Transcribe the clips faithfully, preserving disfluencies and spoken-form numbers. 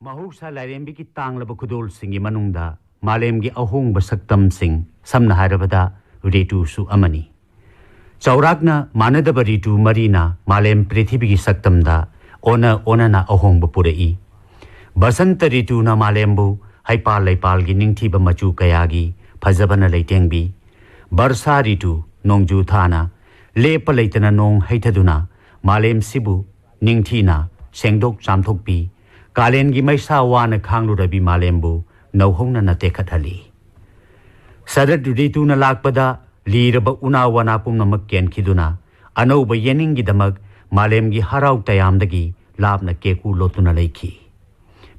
ꯃꯍꯧꯁꯥ ꯂꯥꯏꯔꯦꯝꯕꯤꯒꯤ ꯇꯥꯡꯂꯕ ꯈꯨꯗꯣꯜꯁꯤꯡꯒꯤ ꯃꯅꯨꯡꯗ ꯃꯥꯂꯦꯝꯒꯤ ꯑꯍꯣꯡꯕ ꯁꯛꯇꯝꯁꯤꯡ, ꯁꯝꯅ ꯍꯥꯏꯔꯕꯗ ꯔꯤꯇꯨꯁꯨ ꯑꯃꯅꯤ꯫ ꯆꯥꯎꯔꯥꯛꯅ ꯃꯥꯟꯅꯗꯕ ꯔꯤꯇꯨ ꯃꯔꯤꯅ ꯃꯥꯂꯦꯝ ꯄ꯭ꯔꯤꯊꯤꯕꯤꯒꯤ ꯁꯛꯇꯝꯗ ꯑꯣꯟꯅ ꯑꯣꯟꯅꯅ ꯑꯍꯣꯡꯕ ꯄꯨꯔꯛꯏ꯫ ꯕꯁꯟꯇ ꯔꯤꯇꯨꯅ ꯃꯥꯂꯦꯝꯕꯨ ꯍꯩꯄꯥꯜ ꯂꯩꯄꯥꯜꯒꯤ ꯅꯤꯡꯊꯤꯕ ꯃꯆꯨ ꯀꯌꯥꯒꯤ ꯐꯖꯕꯅ ꯂꯩꯇꯦꯡꯕꯤ꯫ ꯕꯔꯁꯥ ꯔꯤꯇꯨ, ꯅꯣꯡꯖꯨ ꯊꯥꯅ ꯂꯦꯞꯄ ꯂꯩꯇꯅ ꯅꯣꯡ ꯍꯩꯊꯗꯨꯅ ꯃꯥꯂꯦꯝꯁꯤꯕꯨ ꯅꯤꯡꯊꯤꯅ ꯁꯦꯡꯗꯣꯛ ꯆꯥꯝꯊꯣꯛꯄꯤ꯫ ꯀꯥꯂꯦꯟꯒꯤ ꯃꯩꯁꯥ ꯋꯥꯅ ꯈꯥꯡꯂꯨꯔꯕꯤ ꯃꯥꯂꯦꯝꯕꯨ ꯅꯧꯍꯧꯅꯅ ꯇꯦꯛꯈꯠꯍꯜꯂꯤ꯫ ꯁꯔꯠ ꯔꯤꯇꯨꯅ ꯂꯥꯛꯄꯗ ꯂꯤꯔꯕ ꯎꯅꯥ ꯋꯥꯅꯥ ꯄꯨꯝꯅꯃꯛ ꯀꯦꯟꯈꯤꯗꯨꯅ ꯑꯅꯧꯕ ꯌꯦꯅꯤꯡꯒꯤꯗꯃꯛ ꯃꯥꯂꯦꯝꯒꯤ ꯍꯔꯥꯎ ꯇꯌꯥꯝꯗꯒꯤ ꯂꯥꯞꯅ ꯀꯦꯀꯨ ꯂꯣꯠꯇꯨꯅ ꯂꯩꯈꯤ꯫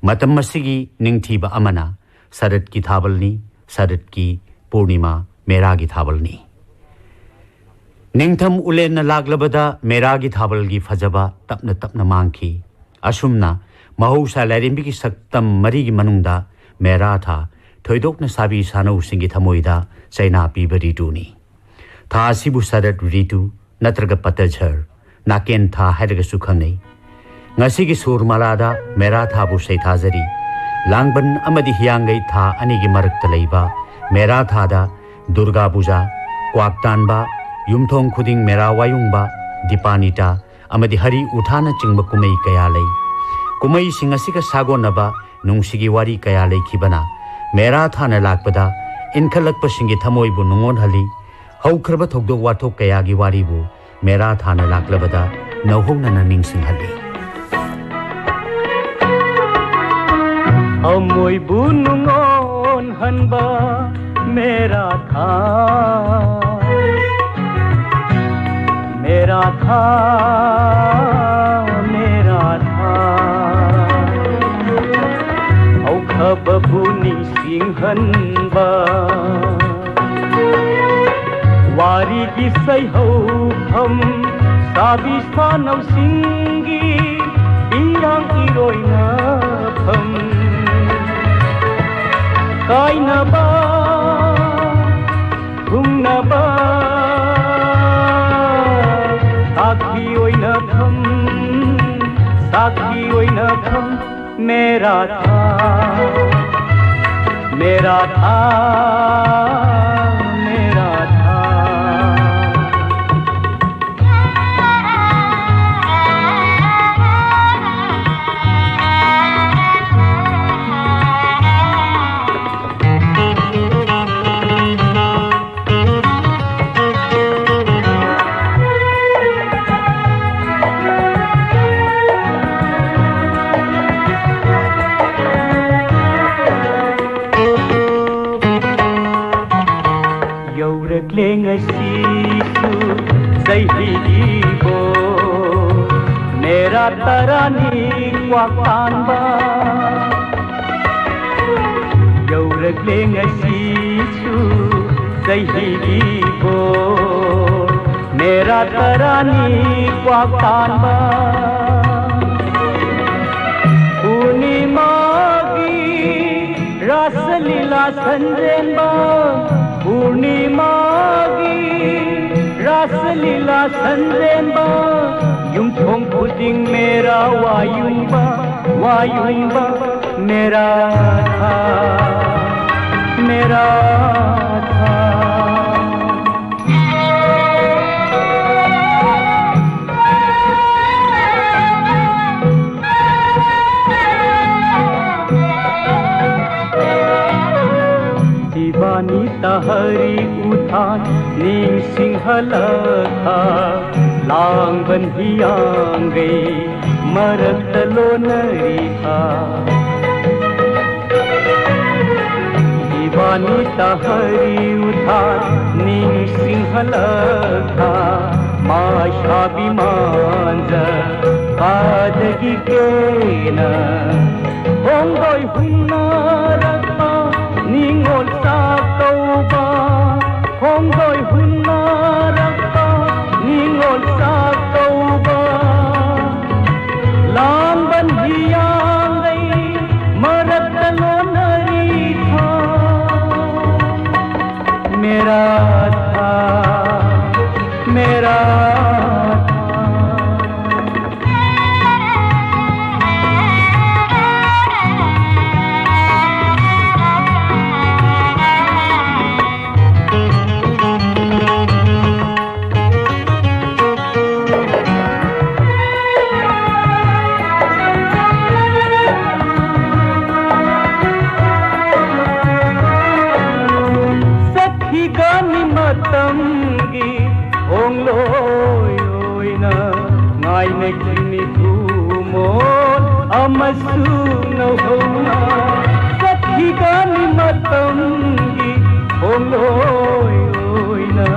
ꯃꯇꯝ ꯑꯁꯤꯒꯤ ꯅꯤꯡꯊꯤꯕ ꯑꯃꯅ ꯁꯔꯠꯀꯤ ꯊꯥꯕꯜꯅꯤ, ꯁꯔꯠꯀꯤ ꯄꯨꯔꯅꯤꯃꯥ, ꯃꯦꯔꯥꯒꯤ ꯊꯥꯕꯜꯅꯤ꯫ ꯅꯤꯡꯊꯝ ꯎꯂꯦꯟꯅ ꯂꯥꯛꯂꯕꯗ ꯃꯦꯔꯥꯒꯤ ꯊꯥꯕꯜꯒꯤ ꯐꯖꯕ ꯇꯞꯅ ꯇꯞꯅ ꯃꯥꯡꯈꯤ꯫ ꯑꯁꯨꯝꯅ ꯃꯍꯧꯁꯥ ꯂꯥꯏꯔꯦꯝꯕꯤꯒꯤ ꯁꯛꯇꯝ ꯃꯔꯤꯒꯤ ꯃꯅꯨꯡꯗ ꯃꯦꯔꯥ ꯊꯥ ꯊꯣꯏꯗꯣꯛꯅ ꯁꯥꯕꯤ ꯁꯥꯅꯧꯁꯤꯡꯒꯤ ꯊꯃꯣꯏꯗ ꯆꯩꯅꯥ ꯄꯤꯕ ꯔꯤꯇꯨꯅꯤ꯫ ꯊꯥ ꯑꯁꯤꯕꯨ ꯁꯔꯠ ꯔꯤꯇꯨ ꯅꯠꯇ꯭ꯔꯒ ꯄꯇꯖꯔ, ꯅꯥꯀꯦꯟ ꯊꯥ ꯍꯥꯏꯔꯒꯁꯨ ꯈꯪꯅꯩ꯫ ꯉꯁꯤꯒꯤ ꯁꯨꯔꯃꯥꯂꯥꯗ ꯃꯦꯔꯥ ꯊꯥꯕꯨ ꯁꯩꯊꯥꯖꯔꯤ꯫ ꯂꯥꯡꯕꯟ ꯑꯃꯗꯤ ꯍꯤꯌꯥꯡꯒꯩ ꯊꯥ ꯑꯅꯤꯒꯤ ꯃꯔꯛꯇ ꯂꯩꯕ ꯃꯦꯔꯥ ꯊꯥꯗ ꯗꯨꯔꯒꯥ ꯄꯨꯖꯥ, ꯀ꯭ꯋꯥꯛ ꯇꯥꯟꯕ, ꯌꯨꯝꯊꯣꯡ ꯈꯨꯗꯤꯡ ꯃꯦꯔꯥ ꯋꯥꯌꯨꯡꯕ, ꯗꯤꯄꯥꯅꯤꯇꯥ ꯑꯃꯗꯤ ꯍꯔꯤ ꯎꯊꯥꯅꯆꯤꯡꯕ ꯀꯨꯝꯍꯩ ꯀꯌꯥ ꯂꯩ꯫ ꯀꯨꯝꯍꯩꯁꯤꯡ ꯑꯁꯤꯒ ꯁꯥꯒꯣꯟꯅꯕ ꯅꯨꯡꯁꯤꯒꯤ ꯋꯥꯔꯤ ꯀꯌꯥ ꯂꯩꯈꯤꯕꯅ ꯃꯦꯔꯥ ꯊꯥꯅ ꯂꯥꯛꯄꯗ ꯏꯟꯈꯠꯂꯛꯄꯁꯤꯡꯒꯤ ꯊꯃꯣꯏꯕꯨ ꯅꯨꯡꯉꯣꯟꯍꯜꯂꯤ꯫ ꯍꯧꯈ꯭ꯔꯕ ꯊꯧꯗꯣꯛ ꯋꯥꯊꯣꯛ ꯀꯌꯥꯒꯤ ꯋꯥꯔꯤꯕꯨ ꯃꯦꯔꯥ ꯊꯥꯅ ꯂꯥꯛꯂꯕꯗ ꯅꯧꯍꯧꯅꯅ ꯅꯤꯡꯁꯤꯡꯍꯜꯂꯤ꯫ ꯑꯃꯣꯏꯕꯨ ꯅꯨꯡꯉꯣꯟꯍꯟꯕ ꯃꯦꯔꯥ ꯊꯥ, ꯃꯦꯔꯥ ꯊꯥ, ꯃꯦꯔꯥ ꯊꯥ꯫ ꯍꯧꯈ꯭ꯔꯕꯕꯨ ꯅꯤꯡꯁꯤꯡꯍꯟꯕ ꯋꯥꯔꯤꯒꯤ ꯁꯩꯍꯧꯐꯝ, ꯁꯥꯕꯤ ꯁꯥꯅꯧꯁꯤꯡꯒꯤ ꯏꯔꯥꯡ ꯏꯔꯣꯏꯅꯐꯝ꯫ ꯀꯥꯏꯅꯕ, ꯊꯨꯡꯅꯕ ꯁꯥꯈꯤ ꯑꯣꯏꯅꯐꯝ, ꯁꯥꯈꯤ ꯑꯣꯏꯅꯐꯝ꯫ मेरा था, मेरा था, मेरा था। ꯌꯧꯔꯛꯂꯦ ꯉꯁꯤꯁꯨ ꯆꯍꯤꯒꯤ ꯕꯣꯔ, ꯃꯦꯔꯥ ꯇꯔꯥꯅꯤ ꯀ꯭ꯋꯥꯛ ꯄꯥꯟꯕ꯫ ꯌꯧꯔꯛꯂꯦ ꯉꯁꯤꯁꯨ ꯆꯍꯤꯒꯤ ꯕꯣꯔ, ꯃꯦꯔꯥ ꯇꯔꯥꯅꯤ ꯀ꯭ꯋꯥꯛ ꯄꯥꯟꯕ꯫ ꯄꯨꯔꯅꯤꯃꯥꯒꯤ ꯔꯥꯁ ꯂꯤꯂꯥ ꯁꯟꯖꯦꯟꯕ, ꯄꯨꯔꯅꯤꯃꯥꯒꯤ ꯔꯥꯁ ꯂꯤꯂꯥ ꯁꯟꯖꯦꯟꯕ, ꯌꯨꯝꯊꯣꯡ ꯈꯨꯗꯤꯡ ꯃꯦꯔꯥ ꯋꯥꯌꯨꯡꯕ, ꯋꯥꯌꯨꯡꯕ꯫ मेरा था, मेरा था। ꯏꯕꯥꯅꯤ ꯇꯍꯔꯤ ꯎꯊꯥꯟ ꯅꯤꯡꯁꯤꯡꯍꯜꯂꯛꯈ ꯂꯥꯡꯕꯟ ꯍꯤꯌꯥꯡꯒꯩ ꯃꯔꯛꯇ ꯂꯣꯟꯅꯔꯤ ꯊꯥ꯫ ꯏꯕꯥꯅꯤ ꯇꯍꯔꯤ ꯎꯊꯥꯟ ꯅꯤꯡꯁꯤꯡꯍꯜꯂꯛꯈ ꯃꯥꯏꯁꯥꯕꯤ ꯃꯥꯟꯖ ꯀꯥꯗꯒꯤ ꯀꯦꯅ ꯈꯣꯡꯗꯣꯏ ꯍꯨꯟꯅꯔꯛꯄ ꯅꯤꯡꯉꯣꯜ ꯆꯥꯛꯀꯧꯕ ꯈꯣꯡꯗꯣꯏ ꯍꯨꯟꯅꯔꯛꯄ ꯅꯤꯡꯉꯣꯜ ꯆꯥꯛꯀꯧꯕ ꯂꯥꯡꯕꯟ ꯍꯤꯌꯥꯡꯒꯩ ꯃꯔꯛꯇ ꯂꯣꯟꯅꯔꯤ ꯊꯥ꯫ मेरा था, मेरा था। ꯑꯃꯁꯨ ꯅꯧꯍꯧꯅ ꯆꯠꯈꯤꯒꯅꯤ ꯃꯇꯝꯒꯤ ꯈꯣꯡꯂꯣꯏ ꯑꯣꯏꯅ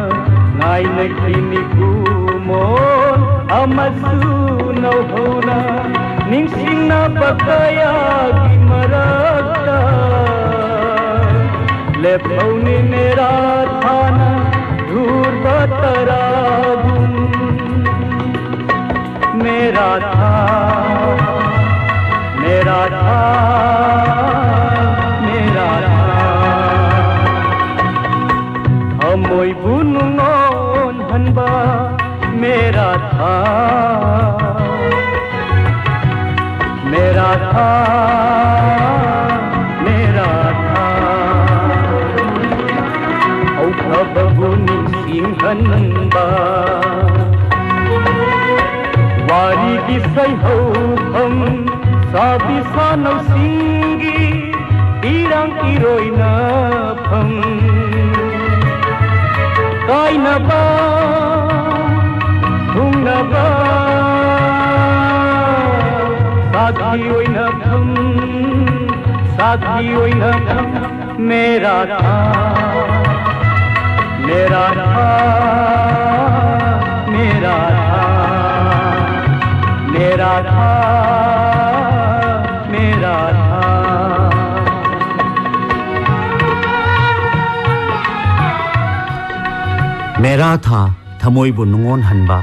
ꯉꯥꯏꯅꯈꯤꯅꯤ ꯀꯨꯃꯣꯟ ꯑꯃꯁꯨ ꯅꯧꯍꯧꯅ ꯅꯤꯡꯁꯤꯡꯅꯕ ꯀꯌꯥꯒꯤ ꯃꯔꯛꯇ ꯂꯦꯞꯍꯧꯅꯤ ꯃꯦꯔꯥ ꯊꯥꯅ ꯙꯨꯔꯕ ꯇꯔꯥꯒꯨꯝ꯫ ꯃꯦꯔꯥ ꯊꯥ, ꯃꯦꯔꯥ ꯊꯥ, ꯃꯦꯔꯥ ꯊꯥ, ꯊꯃꯣꯏꯕꯨ ꯅꯨꯡꯉꯣꯟꯍꯟꯕ ꯃꯦꯔꯥ ꯊꯥ, ꯃꯦꯔꯥ ꯊꯥ, ꯃꯦꯔꯥ ꯊꯥ, ꯍꯧꯈ꯭ꯔꯕꯕꯨ ꯅꯤꯡꯁꯤꯡꯍꯟꯕ꯫ ꯋꯥꯔꯤꯒꯤ ꯁꯩꯍꯧꯐꯝ ꯁꯥꯕꯤ ꯁꯥꯅꯧꯁꯤꯡꯒꯤ ꯏꯔꯥꯡ ꯏꯔꯣꯏꯅꯐꯝ꯫ ꯀꯥꯏꯅꯕ, ꯊꯨꯡꯅꯕ, ꯁꯥꯈꯤ ꯑꯣꯏꯅꯐꯝ, ꯁꯥꯈꯤ ꯑꯣꯏꯅꯐꯝ꯫ ꯃꯦꯔꯥ ꯊꯥ, ꯃꯦꯔꯥ ꯊꯥ, ꯃꯦꯔꯥ ꯊꯥ, ꯃꯦꯔꯥ ꯊꯥ, ꯃꯦꯔꯥ ꯊꯥ꯫ ꯃꯦꯔꯥ ꯊꯥ, ꯊꯃꯣꯏꯕꯨ ꯅꯨꯡꯉꯣꯟꯍꯟꯕ,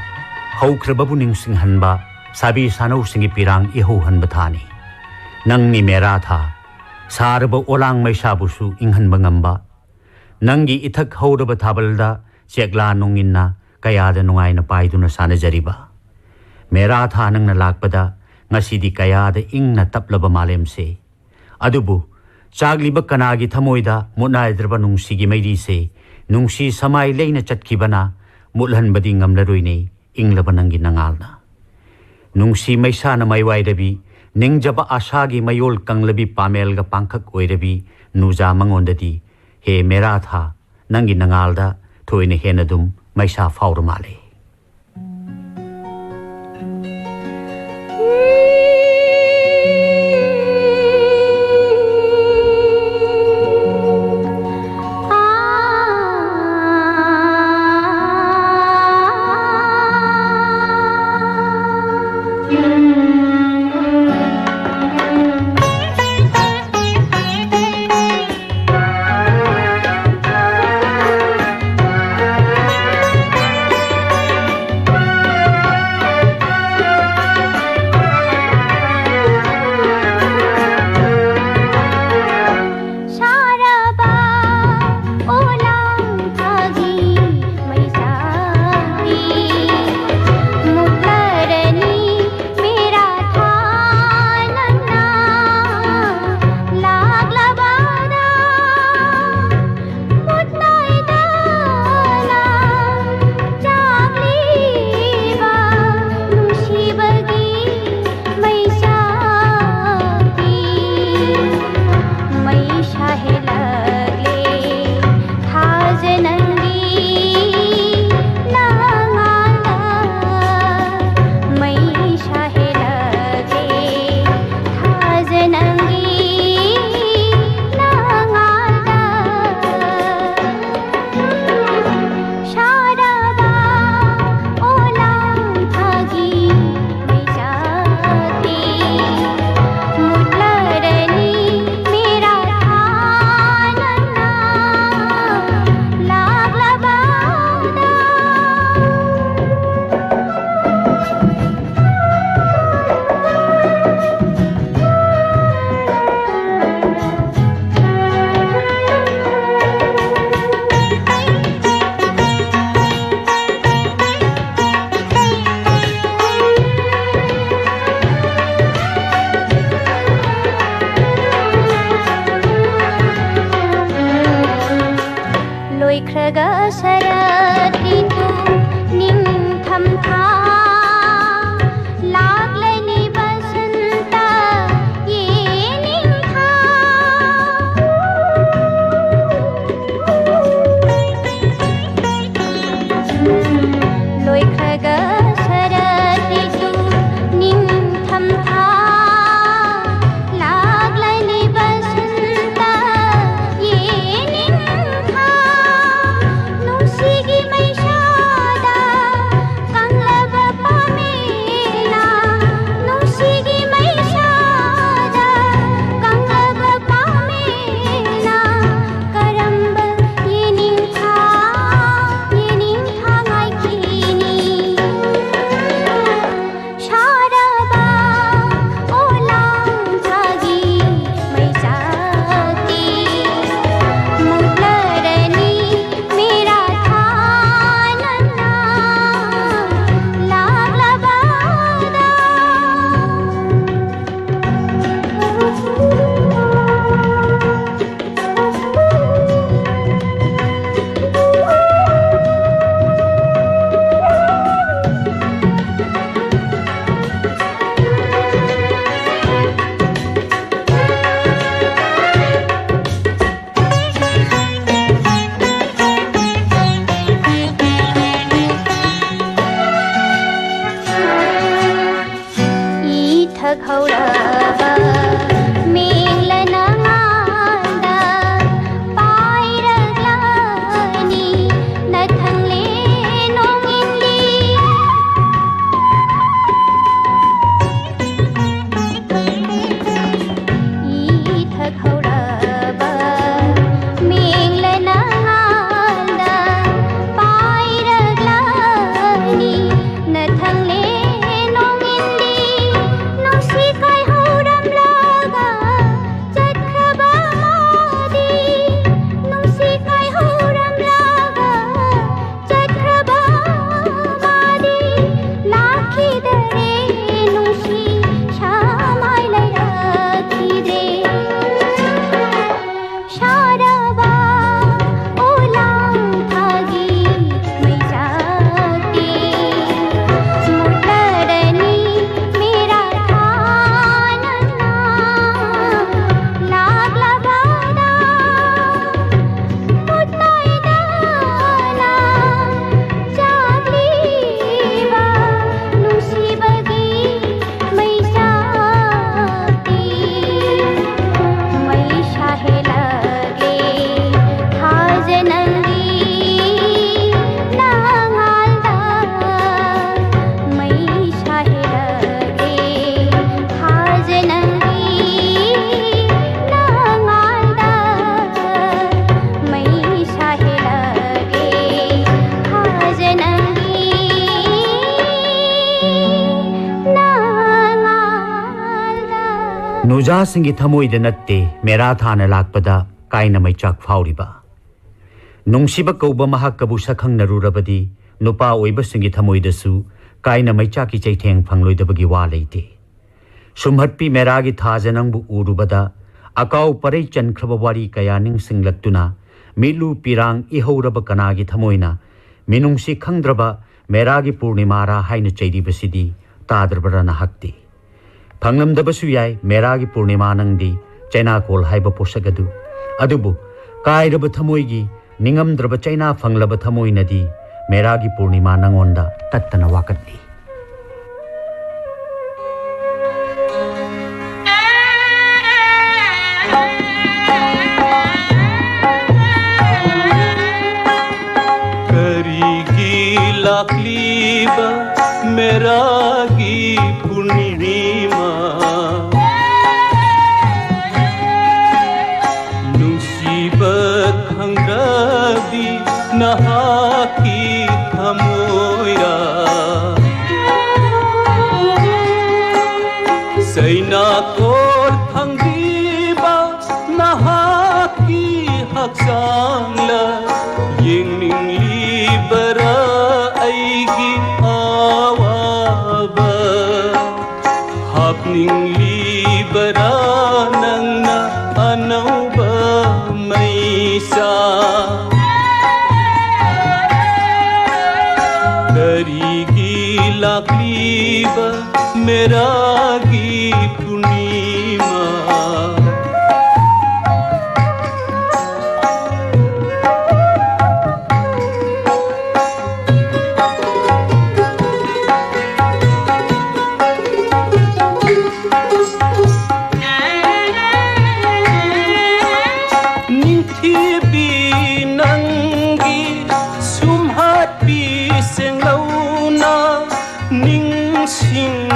ꯍꯧꯈ꯭ꯔꯕꯕꯨ ꯅꯤꯡꯁꯤꯡꯍꯟꯕ, ꯁꯥꯕꯤ ꯁꯥꯅꯧꯁꯤꯡꯒꯤ ꯄꯤꯔꯥꯡ ꯏꯍꯧꯍꯟꯕ ꯊꯥꯅꯤ꯫ ꯅꯪꯅꯤ ꯃꯦꯔꯥ ꯊꯥ, ꯁꯥꯔꯕ ꯑꯣꯂꯥꯡ ꯃꯩꯁꯥꯕꯨꯁꯨ ꯏꯪꯍꯟꯕ ꯉꯝꯕ, ꯅꯪꯒꯤ ꯏꯊꯛ ꯍꯧꯔꯕ ꯊꯥꯕꯜꯗ ꯆꯦꯛꯂꯥ ꯅꯣꯡꯏꯟꯅ ꯀꯌꯥꯗ ꯅꯨꯡꯉꯥꯏꯅ ꯄꯥꯏꯗꯨꯅ ꯁꯥꯟꯅꯖꯔꯤꯕ꯫ ꯃꯦꯔꯥ ꯊꯥ ꯅꯪꯅ ꯂꯥꯛꯄꯗ ꯉꯁꯤꯗꯤ ꯀꯌꯥꯗ ꯏꯪꯅ ꯇꯞꯂꯕ ꯃꯥꯂꯦꯝꯁꯦ꯫ ꯑꯗꯨꯕꯨ ꯆꯥꯛꯂꯤꯕ ꯀꯅꯥꯒꯤ ꯊꯃꯣꯏꯗ ꯃꯨꯠꯅꯥꯏꯗ꯭ꯔꯕ ꯅꯨꯡꯁꯤꯒꯤ ꯃꯩꯔꯤꯁꯦ ꯅꯨꯡꯁꯤ ꯁꯃꯥꯏ ꯂꯩꯅ ꯆꯠꯈꯤꯕꯅ ꯃꯨꯠꯍꯟꯕꯗꯤ ꯉꯝꯂꯔꯣꯏꯅꯦ, ꯏꯪꯂꯕ ꯅꯪꯒꯤ ꯅꯉꯥꯜꯅ꯫ ꯅꯨꯡꯁꯤ ꯃꯩꯁꯥꯅ ꯃꯩꯋꯥꯏꯔꯕꯤ, ꯅꯤꯡꯖꯕ ꯑꯥꯁꯥꯒꯤ ꯃꯌꯣꯜ ꯀꯪꯂꯕꯤ ꯄꯥꯃꯦꯜꯒ ꯄꯥꯡꯈꯛ ꯑꯣꯏꯔꯕꯤ ꯅꯨꯖꯥ ꯃꯉꯣꯟꯗꯗꯤ, ꯍꯦ ꯃꯦꯔꯥ ꯊꯥ, ꯅꯪꯒꯤ ꯅꯉꯥꯜꯗ ꯊꯣꯏꯅ ꯍꯦꯟꯅ ꯑꯗꯨꯝ ꯃꯩꯁꯥ ꯐꯥꯎꯔ ꯃꯥꯜꯂꯦ꯫ ꯅꯨꯖꯥꯁꯤꯡꯒꯤ ꯊꯃꯣꯏꯗ ꯅꯠꯇꯦ ꯃꯦꯔꯥ ꯊꯥꯅ ꯂꯥꯛꯄꯗ ꯀꯥꯏꯅ ꯃꯩꯆꯥꯛ ꯐꯥꯎꯔꯤꯕ꯫ ꯅꯨꯡꯁꯤꯕ ꯀꯧꯕ ꯃꯍꯥꯛꯀꯕꯨ ꯁꯛꯈꯪꯅꯔꯨꯔꯕꯗꯤ ꯅꯨꯄꯥ ꯑꯣꯏꯕꯁꯤꯡꯒꯤ ꯊꯃꯣꯏꯗꯁꯨ ꯀꯥꯏꯅ ꯃꯩꯆꯥꯛꯀꯤ ꯆꯩꯊꯦꯡ ꯐꯪꯂꯣꯏꯗꯕꯒꯤ ꯋꯥ ꯂꯩꯇꯦ꯫ ꯁꯨꯝꯍꯠꯄꯤ ꯃꯦꯔꯥꯒꯤ ꯊꯥꯖ ꯅꯪꯕꯨ ꯎꯔꯨꯕꯗ ꯑꯀꯥꯎ ꯄꯔꯩ ꯆꯟꯈ꯭ꯔꯕ ꯋꯥꯔꯤ ꯀꯌꯥ ꯅꯤꯡꯁꯤꯡꯂꯛꯇꯨꯅ ꯃꯤꯠꯂꯨ ꯄꯤꯔꯥꯡ ꯏꯍꯧꯔꯕ ꯀꯅꯥꯒꯤ ꯊꯃꯣꯏꯅ ꯃꯤꯅꯨꯡꯁꯤ ꯈꯪꯗ꯭ꯔꯕ ꯃꯦꯔꯥꯒꯤ ꯄꯨꯔꯅꯤꯃꯥꯔꯥ ꯍꯥꯏꯅ ꯆꯩꯔꯤꯕꯁꯤꯗꯤ ꯇꯥꯗ꯭ꯔꯕ꯭ꯔꯥ ꯅꯍꯥꯛꯇꯤ? ꯐꯪꯂꯝꯗꯕꯁꯨ ꯌꯥꯏ ꯃꯦꯔꯥꯒꯤ ꯄꯨꯔꯅꯤꯃꯥ ꯅꯪꯗꯤ ꯆꯩꯅꯥꯀꯣꯜ ꯍꯥꯏꯕ ꯄꯣꯠꯁꯛ ꯑꯗꯨ꯫ ꯑꯗꯨꯕꯨ ꯀꯥꯏꯔꯕ ꯊꯃꯣꯏꯒꯤ ꯅꯤꯡꯉꯝꯗ꯭ꯔꯕ ꯆꯩꯅꯥ ꯐꯪꯂꯕ ꯊꯃꯣꯏꯅꯗꯤ ꯃꯦꯔꯥꯒꯤ ꯄꯨꯔꯅꯤꯃꯥ ꯅꯪꯉꯣꯟꯗ ꯇꯠꯇꯅ ꯋꯥꯀꯠꯂꯤ꯫ ꯀꯔꯤꯒꯤ ꯂꯥꯛꯂꯤꯕ ꯃꯦꯔꯥꯒꯤ ꯄꯨꯔꯅꯤꯃꯥ? ꯅꯨꯡꯁꯤꯕ ꯈꯪꯗ꯭ꯔꯗꯤ ꯅꯍꯥꯛꯀꯤ ꯊꯃꯣꯏꯔꯥ? ꯆꯩꯅꯥꯀꯣꯜ ꯊꯥꯡꯕꯤꯕ ꯅꯍꯥꯛꯀꯤ ꯍꯛꯆꯥꯡꯂ? ꯌꯦꯡꯅꯤꯡꯂꯤꯕꯔꯥ ꯑꯩꯒꯤ ꯑꯋꯥꯕ? ꯍꯥꯞꯅꯤꯡꯂꯤꯕꯔꯥ ꯅꯪꯅ ꯑꯅꯧꯕ ꯃꯩꯁꯥ? ꯀꯔꯤꯒꯤ ꯂꯥꯛꯂꯤꯕ ꯃꯦꯔꯥꯒꯤ ꯄꯨꯔꯅꯤꯃꯥ? ꯅꯤꯡꯊꯤꯕꯤ ꯅꯪꯒꯤ ꯁꯨꯝꯍꯠꯄꯤ ꯁꯦꯡꯂꯧꯅ ꯅꯤꯡꯁꯤꯡꯂꯪ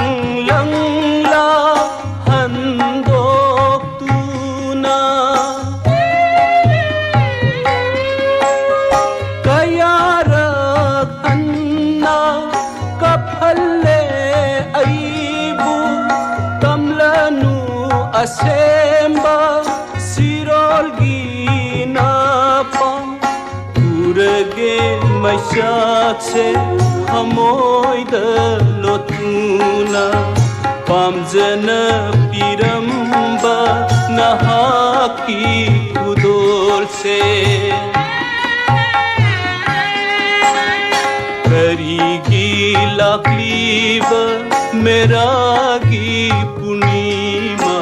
ꯁꯦꯝꯕ ꯁꯤꯔꯣꯜꯒꯤ ꯅꯥꯄꯥꯡ ꯎꯔꯒꯦ ꯃꯩꯆꯥꯛꯁꯦ ꯊꯃꯣꯏꯗ ꯂꯣꯠꯇꯨꯅ ꯄꯥꯝꯖꯅ ꯄꯤꯔꯝꯕ ꯅꯍꯥꯛꯀꯤ ꯈꯨꯗꯣꯜꯁꯦ꯫ ꯀꯔꯤꯒꯤ ꯂꯥꯛꯂꯤꯕ ꯃꯦꯔꯥꯒꯤ ꯄꯨꯔꯅꯤꯃꯥ?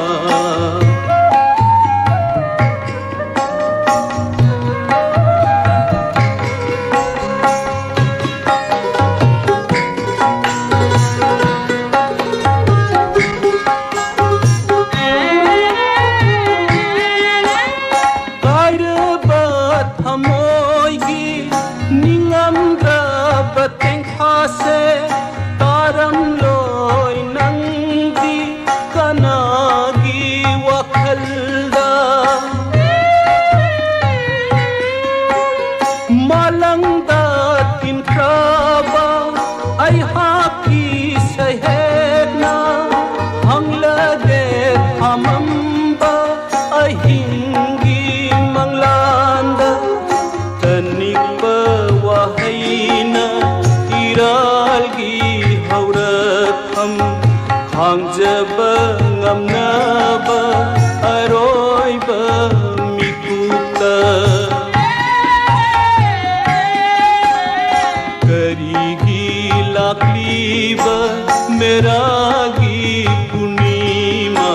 ꯀꯥꯏꯔꯕ ꯊꯃꯣꯏꯒꯤ ꯅꯤꯡꯉꯝꯗ꯭ꯔꯕ ꯇꯦꯡꯐꯥꯁꯦ ꯇꯥꯔꯝꯂꯣꯏ ꯅꯪꯗꯤ ꯀꯅꯥꯒꯤ ꯋꯥꯈꯜꯗ? ꯃꯥꯂꯪꯗ ꯇꯤꯟꯈ꯭ꯔꯕ ꯑꯩꯍꯥꯛꯀꯤ ꯁꯩꯍꯦꯛꯅ ꯍꯪꯂꯗꯦ ꯊꯃꯝꯕ ꯑꯍꯤꯡꯒꯤ ꯃꯪꯂꯥꯟꯗ ꯇꯅꯤꯛꯄ ꯋꯥꯍꯩꯅ ꯏꯔꯥꯜꯒꯤ ꯍꯧꯔꯛꯐꯝ ꯈꯥꯡꯖꯕ ꯉꯝꯅꯕ ꯑꯔꯣꯏꯕ ꯃꯤꯀꯨꯞꯇ ꯀꯔꯤꯒꯤ ꯂꯥꯛꯂꯤꯕ ꯃꯦꯔꯥꯒꯤ ꯄꯨꯔꯅꯤꯃꯥ?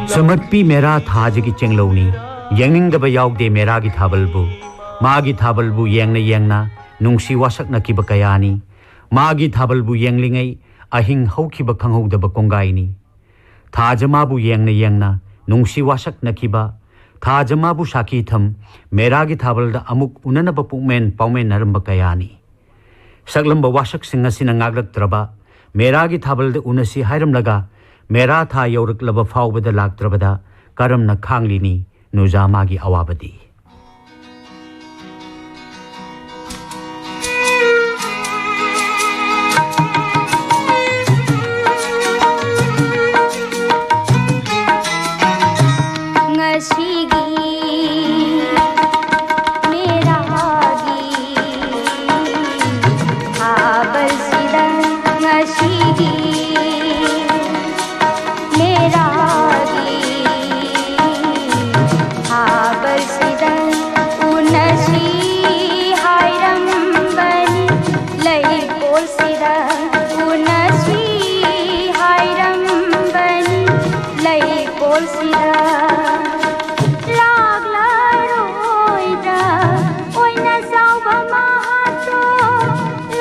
ꯁꯃꯠꯄꯤ ꯃꯦꯔꯥ ꯊꯥꯖꯒꯤ ꯆꯦꯡꯂꯧꯅꯤ꯫ ꯌꯦꯡꯅꯤꯡꯗꯕ ꯌꯥꯎꯗꯦ ꯃꯦꯔꯥꯒꯤ ꯊꯥꯕꯜꯕꯨ꯫ ꯃꯥꯒꯤ ꯊꯥꯕꯜꯕꯨ ꯌꯦꯡꯅ ꯌꯦꯡꯅ ꯅꯨꯡꯁꯤ ꯋꯥꯁꯛꯅꯈꯤꯕ ꯀꯌꯥꯅꯤ꯫ ꯃꯥꯒꯤ ꯊꯥꯕꯜꯕꯨ ꯌꯦꯡꯂꯤꯉꯩ ꯑꯍꯤꯡ ꯍꯧꯈꯤꯕ ꯈꯪꯍꯧꯗꯕ ꯀꯣꯡꯒꯥꯏꯅꯤ꯫ ꯊꯥꯖ ꯃꯥꯕꯨ ꯌꯦꯡꯅ ꯌꯦꯡꯅ ꯅꯨꯡꯁꯤ ꯋꯥꯁꯛꯅꯈꯤꯕ꯫ ꯊꯥꯖ ꯃꯥꯕꯨ ꯁꯥꯈꯤ ꯊꯝ ꯃꯦꯔꯥꯒꯤ ꯊꯥꯕꯜꯗ ꯑꯃꯨꯛ ꯎꯅꯅꯕ ꯄꯨꯛꯃꯦꯟ ꯄꯥꯎꯃꯦꯟꯅꯔꯝꯕ ꯀꯌꯥꯅꯤ꯫ ꯁꯛꯂꯝꯕ ꯋꯥꯁꯛꯁꯤꯡ ꯑꯁꯤꯅ ꯉꯥꯛꯂꯛꯇ꯭ꯔꯕ, ꯃꯦꯔꯥꯒꯤ ꯊꯥꯕꯜꯗ ꯎꯅꯁꯤ ꯍꯥꯏꯔꯝꯂꯒ ꯃꯦꯔꯥ ꯊꯥ ꯌꯧꯔꯛꯂꯕ ꯐꯥꯎꯕꯗ ꯂꯥꯛꯇ꯭ꯔꯕꯗ ꯀꯔꯝꯅ ꯈꯥꯡꯂꯤꯅꯤ ꯅꯨꯖꯥ ꯃꯥꯒꯤ ꯑꯋꯥꯕꯗꯤ? ꯉꯁꯤꯒꯤ ꯃꯦꯔꯥꯒꯤ ꯊꯥꯕꯜꯁꯤꯗ, ꯉꯁꯤꯒꯤ ꯃꯦꯔꯥꯒꯤ ꯊꯥꯕꯜꯁꯤꯗ ꯎꯅꯁꯤ ꯍꯥꯏꯔꯝꯕꯅꯤ꯫ ꯂꯩꯀꯣꯜꯁꯤꯗ ꯎꯅꯁꯤ ꯍꯥꯏꯔꯝꯕꯅꯤ꯫ ꯂꯩꯀꯣꯜꯁꯤꯗ ꯂꯥꯛꯂꯔꯣꯏꯗ꯭ꯔꯥ ꯑꯣꯏꯅ ꯆꯥꯎꯕ ꯃꯍꯥꯛꯇꯣ?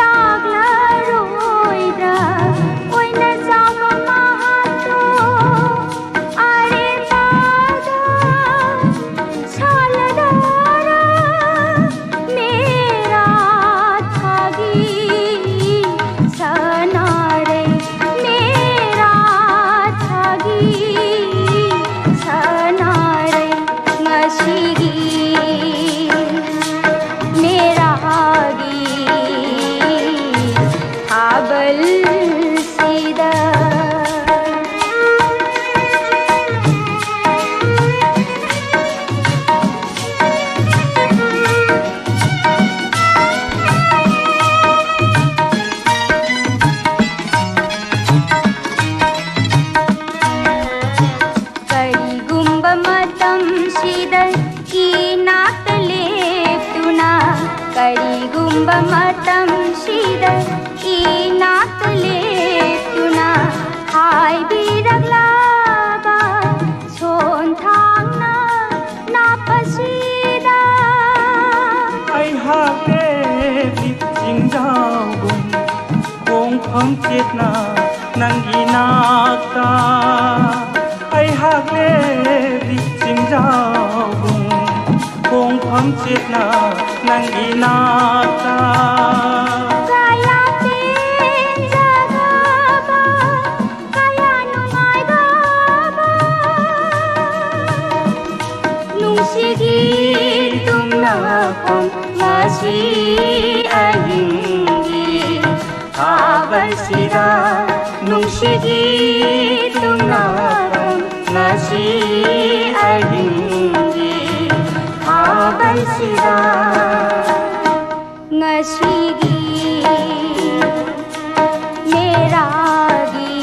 ꯂꯥꯛꯂꯔꯣꯏꯗ꯭ꯔꯥ ꯑꯣꯏꯅ ꯆꯥꯎꯕ ꯃꯍꯥꯛꯇꯣ? ꯑꯔꯦꯝꯕꯗ ꯁꯥꯜꯂꯗꯔꯥ ꯃꯦꯔꯥ ꯊꯥꯒꯤ ꯁꯅꯥꯔꯩ, ꯃꯦꯔꯥ ꯊꯥꯒꯤ ꯁꯅꯥꯔꯩ, ꯉꯁꯤꯒꯤ ꯃꯦꯔꯥꯒꯤ ꯊꯥꯕꯜꯁꯤꯗ꯫ ꯀꯔꯤꯒꯨꯝꯕ ꯃꯇꯝꯁꯤꯗ ꯏꯅꯥꯛꯇ ꯂꯦꯞꯇꯨꯅ, ꯀꯔꯤꯒꯨꯝꯕ ꯃꯇꯝꯁꯤꯗ ꯏꯅꯥꯛꯇ ꯂꯦꯞ ꯐꯝꯆꯦꯠꯅ ꯅꯪꯒꯤ ꯅꯥꯛꯇ ꯑꯩꯍꯥꯛ ꯂꯦꯞꯂꯤ ꯆꯤꯡꯖꯥꯎꯒꯨꯝ, ꯈꯣꯡꯐꯝ ꯆꯦꯠꯅ ꯅꯪꯒꯤ ꯅꯥꯛꯇ꯫ ꯀꯌꯥ ꯄꯦꯟꯖꯈ꯭ꯔꯕ, ꯀꯌꯥ ꯅꯨꯡꯉꯥꯏꯈ꯭ꯔꯕ, ꯅꯨꯡꯁꯤꯒꯤ ꯇꯨꯝꯅꯐꯝ ꯉꯁꯤ ꯑꯍꯤꯡꯒꯤ ꯊꯥꯕꯜꯁꯤꯗ, ꯅꯨꯡꯁꯤꯒꯤ ꯇꯨꯝꯅꯐꯝ ꯉꯁꯤ ꯑꯍꯤꯡꯒꯤ ꯊꯥꯕꯜꯁꯤꯗ꯫ ꯉꯁꯤꯒꯤ ꯃꯦꯔꯥꯒꯤ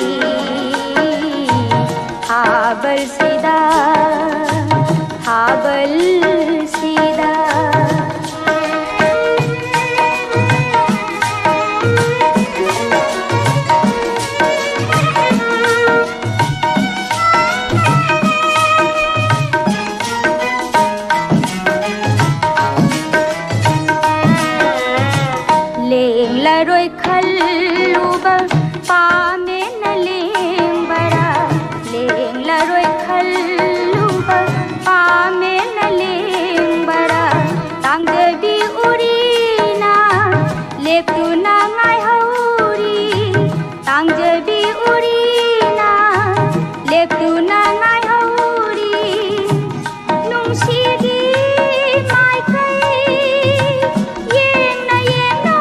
ꯊꯥꯕꯜꯁꯤꯗ, ꯊꯥꯕꯜꯁꯤꯗ꯫ ꯂꯦꯡꯂꯔꯣꯏ ꯈꯜꯂꯨꯕ ꯄꯥꯝꯃꯦꯅ ꯂꯦꯡꯕꯔꯥ? ꯂꯦꯡꯂꯔꯣꯏ ꯈꯜꯂꯨꯕ ꯄꯥꯝꯃꯦꯅ ꯂꯦꯡꯕꯔꯥ? ꯇꯥꯡꯖꯕꯤ ꯎꯔꯤꯅ ꯂꯦꯞꯇꯨꯅ ꯉꯥꯏꯍꯧꯔꯤ꯫ ꯇꯥꯡꯖꯕꯤ ꯎꯔꯤꯅ ꯂꯦꯞꯇꯨꯅ ꯉꯥꯏꯍꯧꯔꯤ꯫ ꯅꯨꯡꯁꯤꯒꯤ ꯃꯥꯏꯀꯩ ꯌꯦꯡꯅ ꯌꯦꯡꯅ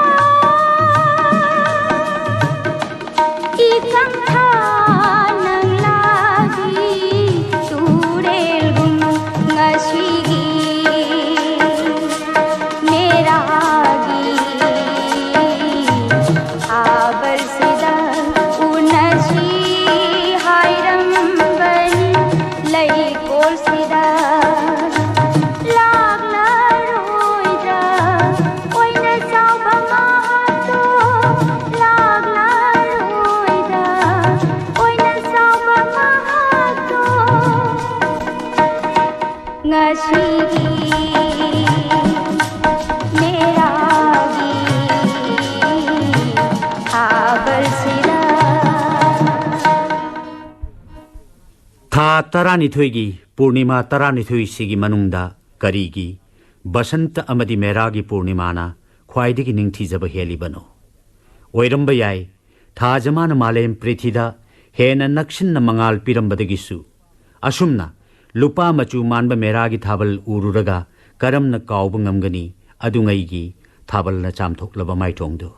ꯏꯀꯪ ꯊꯥ ꯅꯪꯂꯥꯕꯤ ꯇꯨꯔꯦꯜꯒꯨꯝ ꯉꯁꯤꯒꯤ ꯃꯦꯔꯥꯒꯤ ꯊꯥꯕꯜꯁꯤꯗ ꯎꯅꯁꯤ ꯍꯥꯏꯔꯝꯕꯅꯤ ꯂꯩꯀꯣꯜꯁꯤꯗ꯫ ꯂꯥꯛꯂꯔꯣꯏꯗ꯭ꯔꯥ ꯑꯣꯏꯅ ꯆꯥꯎꯕ ꯃꯍꯥꯛꯇꯣ? ꯂꯥꯛꯂꯔꯣꯏꯗ꯭ꯔꯥ ꯑꯣꯏꯅ ꯆꯥꯎꯕ ꯃꯍꯥꯛꯇꯣ? ꯉꯁꯤꯒꯤ ꯃꯦꯔꯥꯒꯤ ꯊꯥ ꯊꯥ ꯇꯔꯥꯅꯤꯊꯣꯏꯒꯤ ꯄꯨꯔꯅꯤꯃꯥ ꯇꯔꯥꯅꯤꯊꯣꯏꯁꯤꯒꯤ ꯃꯅꯨꯡꯗ ꯀꯔꯤꯒꯤ ꯕꯁꯟꯇ ꯑꯃꯗꯤ ꯃꯦꯔꯥꯒꯤ ꯄꯨꯔꯅꯤꯃꯥꯅ ꯈ꯭ꯋꯥꯏꯗꯒꯤ ꯅꯤꯡꯊꯤꯖꯕ ꯍꯦꯜꯂꯤꯕꯅꯣ? ꯑꯣꯏꯔꯝꯕ ꯌꯥꯏ, ꯊꯥꯖ ꯃꯥꯅ ꯃꯥꯂꯦꯝ ꯄ꯭ꯔꯤꯊꯤꯗ ꯍꯦꯟꯅ ꯅꯛꯁꯤꯟꯅ ꯃꯉꯥꯜ ꯄꯤꯔꯝꯕꯗꯒꯤꯁꯨ꯫ ꯑꯁꯨꯝꯅ ꯂꯨꯄꯥ ꯃꯆꯨ ꯃꯥꯟꯕ ꯃꯦꯔꯥꯒꯤ ꯊꯥꯕꯜ ꯎꯔꯨꯔꯒ ꯀꯔꯝꯅ ꯀꯥꯎꯕ ꯉꯝꯒꯅꯤ ꯑꯗꯨꯉꯩꯒꯤ ꯊꯥꯕꯜꯅ ꯆꯥꯝꯊꯣꯛꯂꯕ ꯃꯥꯏꯊꯣꯡꯗꯨ?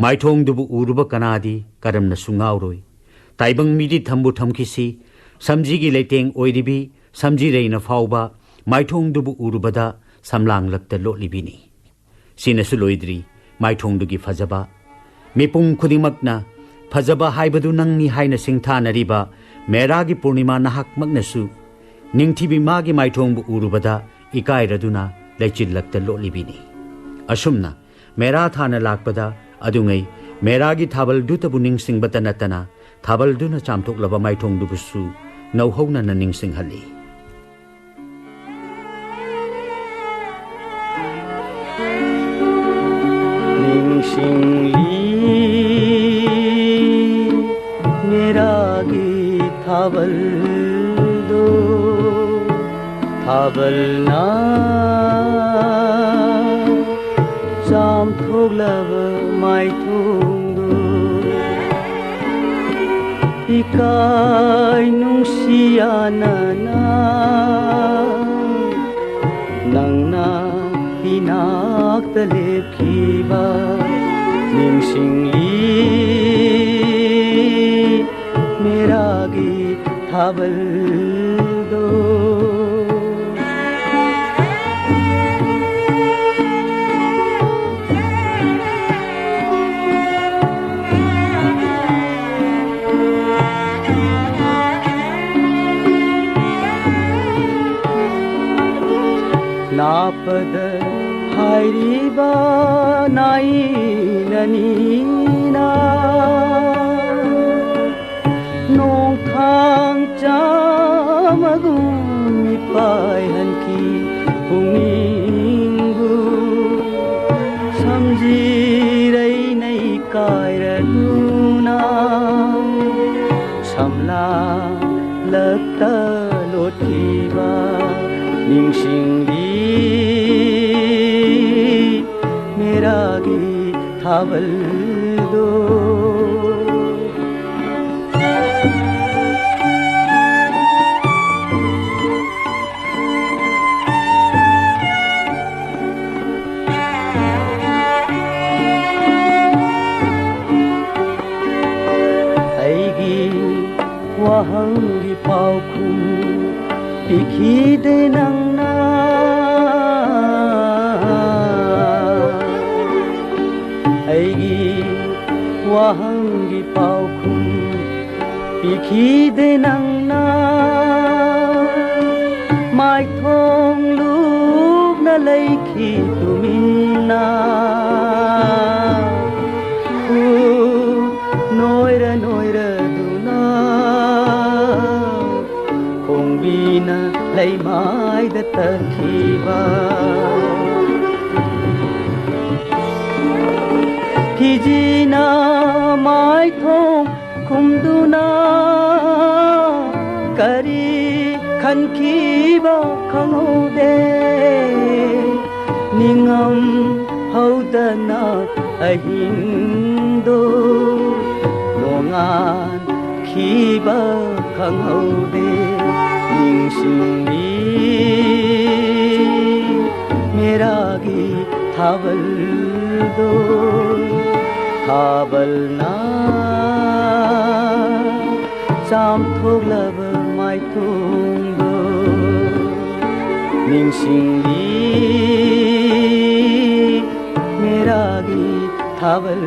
ꯃꯥꯏꯊꯣꯡꯗꯨꯕꯨ ꯎꯔꯨꯕ ꯀꯅꯥꯗꯤ ꯀꯔꯝꯅꯁꯨ ꯉꯥꯎꯔꯣꯏ? ꯇꯥꯏꯕꯪ ꯃꯤꯗꯤ ꯊꯝꯕꯨ ꯊꯝꯈꯤꯁꯤ, ꯁꯝꯖꯤꯒꯤ ꯂꯩꯇꯦꯡ ꯑꯣꯏꯔꯤꯕꯤ ꯁꯝꯖꯤꯔꯩꯅ ꯐꯥꯎꯕ ꯃꯥꯏꯊꯣꯡꯗꯨꯕꯨ ꯎꯔꯨꯕꯗ ꯁꯝꯂꯥꯡꯂꯛꯇ ꯂꯣꯠꯂꯤꯕꯤꯅꯤ꯫ ꯁꯤꯅꯁꯨ ꯂꯣꯏꯗ꯭ꯔꯤ ꯃꯥꯏꯊꯣꯡꯗꯨꯒꯤ ꯐꯖꯕ꯫ ꯃꯤꯄꯨꯝ ꯈꯨꯗꯤꯡꯃꯛꯅ ꯐꯖꯕ ꯍꯥꯏꯕꯗꯨ ꯅꯪꯅꯤ ꯍꯥꯏꯅ ꯁꯤꯡꯊꯥꯅꯔꯤꯕ ꯃꯦꯔꯥꯒꯤ ꯄꯨꯔꯅꯤꯃꯥ ꯅꯍꯥꯛꯃꯛꯅꯁꯨ ꯅꯤꯡꯊꯤꯕꯤ ꯃꯥꯒꯤ ꯃꯥꯏꯊꯣꯡꯕꯨ ꯎꯔꯨꯕꯗ ꯏꯀꯥꯏꯔꯗꯨꯅ ꯂꯩꯆꯤꯜꯂꯛꯇ ꯂꯣꯠꯂꯤꯕꯤꯅꯤ꯫ ꯑꯁꯨꯝꯅ ꯃꯦꯔꯥ ꯊꯥꯅ ꯂꯥꯛꯄꯗ ꯑꯗꯨꯉꯩ ꯃꯦꯔꯥꯒꯤ ꯊꯥꯕꯜꯗꯨꯇꯕꯨ ꯅꯤꯡꯁꯤꯡꯕꯇ ꯅꯠꯇꯅ ꯊꯥꯕꯜꯗꯨꯅ ꯆꯥꯝꯊꯣꯛꯂꯕ ꯃꯥꯏꯊꯣꯡꯗꯨꯕꯨꯁꯨ ꯅꯧꯍꯧꯅꯅ ꯅꯤꯡꯁꯤꯡꯍꯜꯂꯤ꯫ ꯅꯤꯡꯁꯤꯡꯂꯤ ꯃꯦꯔꯥꯒꯤ ꯊꯥꯕꯜꯗꯣ, ꯊꯥꯕꯜꯅ ꯆꯥꯝꯊꯣꯛꯂꯕ ꯃꯥꯏꯊꯣꯡꯗꯣ, ꯏꯀꯥꯏ ꯅꯨꯡꯁꯤ ꯌꯥꯅꯅ ꯅꯪꯅ ꯏꯅꯥꯛꯇ ꯂꯦꯞꯈꯤꯕ ꯅꯤꯡꯁꯤꯡꯂꯤ ꯃꯦꯔꯥꯒꯤ ꯊꯥꯕꯜꯗꯣ꯫ ꯅꯥꯄꯗ ꯍꯥꯏꯔꯤꯕ ꯅꯥꯏꯅꯅꯤꯅ ꯅꯣꯡꯊꯥꯡ ꯆꯥꯝꯃꯒꯨꯝ ꯃꯤꯄꯥꯏꯍꯟꯈꯤ ꯄꯨꯛꯅꯤꯡꯕꯨ ꯁꯝꯖꯤꯔꯩꯅꯩ ꯍꯥꯏꯔꯗꯨꯅ ꯁꯝꯂꯥꯂꯛꯇ ꯂꯣꯠꯈꯤꯕ ꯅꯤꯡꯁꯤꯡꯂꯤ ꯃꯦꯔꯥꯒꯤ ꯊꯥꯕꯜꯗꯣ꯫ ꯑꯩꯒꯤ ꯋꯥꯍꯪꯒꯤ ꯄꯥꯎꯈꯨꯝ ꯄꯤꯈꯤꯗꯦ ꯅꯪꯅ꯫ ꯑꯩꯒꯤ ꯋꯥꯍꯪꯒꯤ ꯄꯥꯎꯈꯨꯝ ꯄꯤꯈꯤꯗꯦ ꯅꯪꯅ꯫ ꯃꯥꯏꯊꯣꯡ ꯂꯨꯞꯅ ꯂꯩꯈꯤ ꯇꯨꯃꯤꯟꯅ꯫ ꯎ ꯅꯣꯏꯔ ꯅꯣꯏꯔꯗꯨꯅ ꯈꯣꯡꯕꯤꯅ ꯂꯩꯃꯥꯏꯗ ꯇꯛꯈꯤꯕ꯫ ꯐꯤꯖꯤꯅ ꯃꯥꯏꯊꯣꯡ ꯈꯨꯝꯗꯨꯅ ꯀꯔꯤ ꯈꯟꯈꯤꯕ ꯈꯪꯍꯧꯗꯦ꯫ ꯅꯤꯡꯉꯝ ꯍꯧꯗꯅ ꯑꯍꯤꯡꯗꯣ ꯅꯣꯡꯉꯥꯟꯈꯤꯕ ꯈꯪꯍꯧꯗꯦ꯫ ꯅꯤꯡꯁꯤꯡꯂꯤ ꯃꯦꯔꯥꯒꯤ ꯊꯥꯕꯜꯗꯣ꯫ ꯊꯥꯕꯜꯅ ꯆꯥꯝꯊꯣꯛꯂꯕ ꯃꯥꯏꯊꯣꯡꯗꯣ꯫ ꯅꯤꯡꯁꯤꯡꯂꯤ ꯃꯦꯔꯥꯒꯤ ꯊꯥꯕꯜ